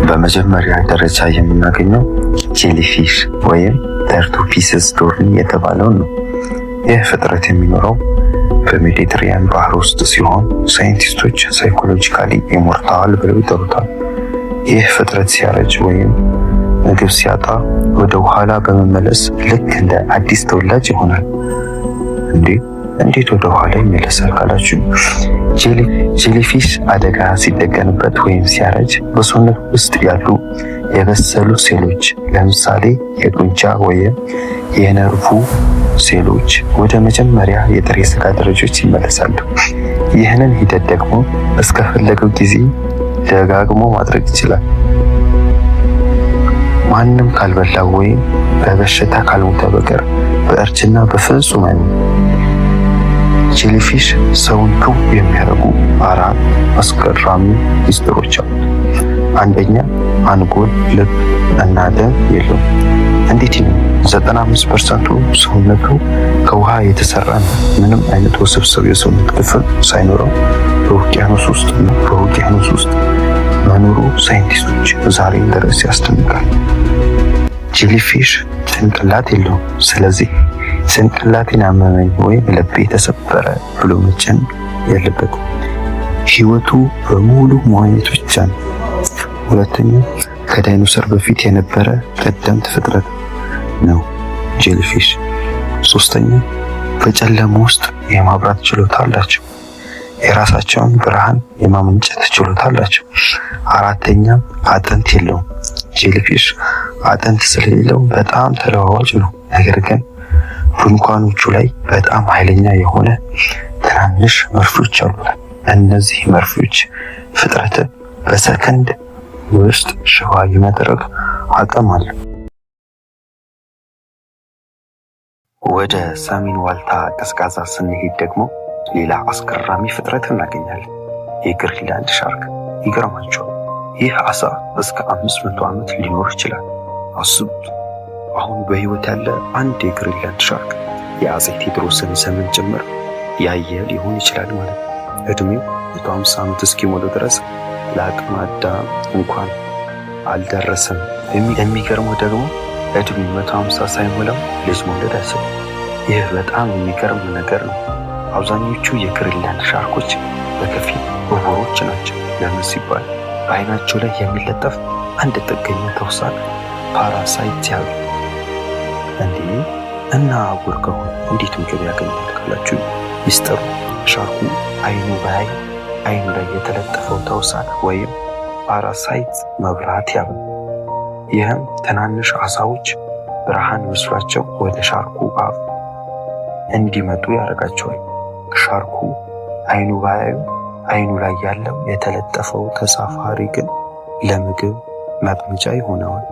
በመጀመሪያ ደረጃ የምናገኘው jellyfish ወይም Turritopsis dohrnii የተባለውን ነው። ይህ ፍጥረት የሚኖረው በሜዲትራኒያን ባህር ውስጥ ሲሆን ሳይንቲስቶች psychologically immortal ብለው ይጠሩታል። ይህ ፍጥረት ሲያረጅ ወይም ምግብ ሲያጣ ወደ ኋላ በመመለስ ልክ እንደ አዲስ ተወላጅ ይሆናል። እንዴ፣ እንዴት ወደ ኋላ ይመለሳል ካላችሁ፣ jellyfish አደጋ ሲደቀንበት ወይም ሲያረጅ በሰውነት ውስጥ ያሉ የበሰሉ ሴሎች፣ ለምሳሌ የጡንቻ ወይም የነርቭ ሴሎች፣ ወደ መጀመሪያ የጥሬ ስጋ ደረጃዎች ይመለሳሉ። ይህንን ሂደት ደግሞ እስከፈለገው ጊዜ ደጋግሞ ማድረግ ይችላል። ማንም ካልበላው ወይም በበሽታ ካልሞተ በቀር በእርጅና በፍጹም አይሞትም። Jellyfish ሰውን ክው የሚያደርጉ አራት አስገራሚ ሚስጥሮች አሉት። አንደኛ፣ አንጎል፣ ልብ እና ደም የለውም። እንዴት ነው? 95% ኡ ሰውነቱ ከውሃ የተሰራ ነው። ምንም አይነት ውስብስብ የሰውነት ክፍል ሳይኖረው በውቅያኖስ ውስጥ መኖሩ ሳይንቲስቶች ዛሬም ድረስ ያስደንቃል። Jellyfish ጭንቅላት የለውም። ስለዚህ ጭንቅላቴን አመመኝ ወይም ልቤ ተሰበረ ብሎ መጨነቅ የለበትም። ህይወቱ በሙሉ መዋኘት ብቻ ነው። ሁለተኛ፣ ከዳይኖሰር በፊት የነበረ ቀደምት ፍጥረት ነው jellyfish። ሶስተኛ፣ በጨለማ ውስጥ የማብራት ችሎታ አላቸው። የራሳቸውን ብርሃን የማመንጨት ችሎታ አላቸው። አራተኛ፣ አጥንት የለውም። Jellyfish አጥንት ስለሌለው በጣም ተለዋዋጭ ነው። ነገር ግን ድንኳኖቹ ላይ በጣም ኃይለኛ የሆነ ትናንሽ መርፌዎች አሉት። እነዚህ መርፌዎች ፍጥረትን በሰከንድ ውስጥ ሽባ የማድረግ አቅም አለው። ወደ ሰሜን ዋልታ ቀዝቃዛ ስንሄድ ደግሞ ሌላ አስገራሚ ፍጥረት እናገኛለን። የግሪንላንድ ሻርክ። ይገርማችኋል። ይህ አሳ እስከ 500 ዓመት ሊኖር ይችላል። አስቡት። አሁን በህይወት ያለ አንድ የግሪንላንድ ሻርክ የአፄ ቴዎድሮስን ዘመን ጭምር ያየ ሊሆን ይችላል ማለት ነው። እድሜው 150 ዓመት እስኪሞላው ድረስ ለአቅመ አዳም እንኳን አልደረሰም። የሚገርመው ደግሞ እድሜው 150 ሳይሞላው ልጅ መውለድ አይችልም። ይህ በጣም የሚገርም ነገር ነው። አብዛኞቹ የግሪንላንድ ሻርኮች በከፊል ዕውሮች ናቸው። ለምን ሲባል በአይናቸው ላይ የሚለጠፍ አንድ ጥገኛ ተውሳክ parasite ያሉ። እንዴ፣ እና ዕውር ከሆነ እንዴት ምግብ ያገኛል ካላችሁ፣ ሚስጥሩ ሻርኩ አይኑ ባያይ አይኑ ላይ የተለጠፈው ተውሳክ ወይም parasite መብራት ያበራል። ይህም ትናንሽ አሳዎች ብርሃን መስሏቸው ወደ ሻርኩ አፍ እንዲመጡ ያደርጋቸዋል። ሻርኩ አይኑ ባያዩ አይኑ ላይ ያለው የተለጠፈው ተሳፋሪ ግን ለምግብ ማጥመጃ ይሆነዋል።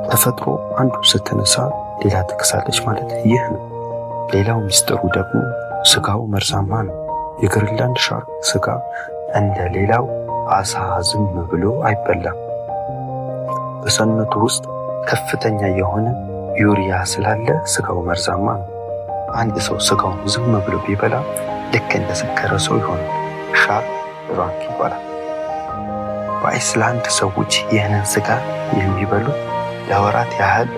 ተፈጥሮ አንዱ ስትነሳ ሌላ ትክሳለች ማለት ይህ ነው። ሌላው ሚስጥሩ ደግሞ ስጋው መርዛማ ነው። የግሪንላንድ ሻርክ ስጋ እንደ ሌላው አሳ ዝም ብሎ አይበላም። በሰውነቱ ውስጥ ከፍተኛ የሆነ ዩሪያ ስላለ ስጋው መርዛማ ነው። አንድ ሰው ስጋውን ዝም ብሎ ቢበላ ልክ እንደሰከረ ሰው ይሆናል። Shark drunk ይባላል። በአይስላንድ ሰዎች ይህንን ስጋ የሚበሉት ለወራት ያህል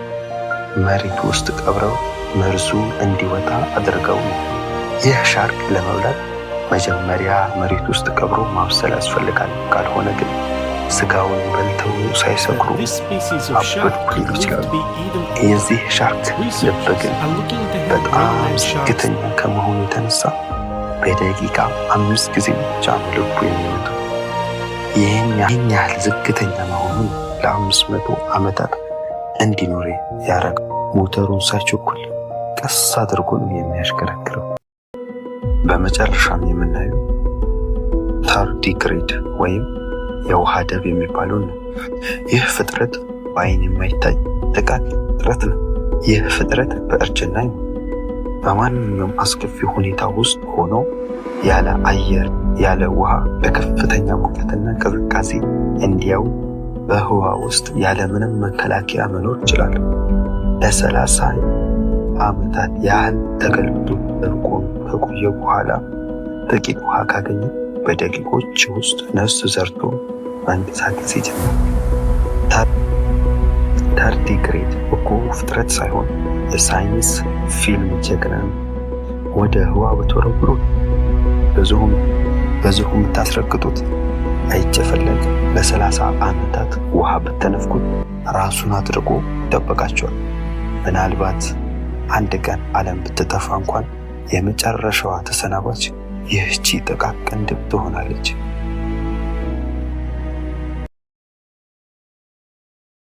መሬት ውስጥ ቀብረው መርዙ እንዲወጣ አድርገው ነው። ይህ ሻርክ ለመብላት መጀመሪያ መሬት ውስጥ ቀብሮ ማብሰል ያስፈልጋል። ካልሆነ ግን ስጋውን በልተው ሳይሰክሩ አበድኩ ሊሉ ይችላሉ። የዚህ ሻርክ ልብ ግን በጣም ዝግተኛ ከመሆኑ የተነሳ በደቂቃ አምስት ጊዜ ብቻ ነው ልቡ የሚመታው። ይህን ያህል ዝግተኛ መሆኑን ለ500 ዓመታት እንዲኖር ያደረገው። ሞተሩን ሳይቸኩል ቀስ አድርጎ ነው የሚያሽከረክረው። በመጨረሻም የምናየው tardigrade ወይም የውሃ ድብ የሚባለው ነው። ይህ ፍጥረት በአይን የማይታይ ጥቃቅን ፍጥረት ነው። ይህ ፍጥረት በእርጅና በማንኛውም አስከፊ ሁኔታ ውስጥ ሆኖ ያለ አየር፣ ያለ ውሃ፣ በከፍተኛ ሙቀትና ቅዝቃዜ እንዲያው በህዋ ውስጥ ያለ ምንም መከላከያ መኖር ይችላል። ለ30 ዓመታት ያህል ተገልብጦ ደርቆ ከቆየ በኋላ ጥቂት ውሃ ካገኘ በደቂቆች ውስጥ ነፍስ ዘርቶ መንቀሳቀስ ይጀምራል። ታርዲግሬድ እኮ ፍጥረት ሳይሆን የሳይንስ ፊልም ጀግና ነው። ወደ ህዋ ብትወረውሩት በዝሆን በዝሆን ብታስረግጡት አይጨፈለቅም። ለ30 ዓመታት ውሃ ብትነፍጉት ራሱን አድርቆ ይጠበቃቸዋል። ምናልባት አንድ ቀን ዓለም ብትጠፋ እንኳን የመጨረሻዋ ተሰናባች ይህቺ ጥቃቅን ድብ ትሆናለች።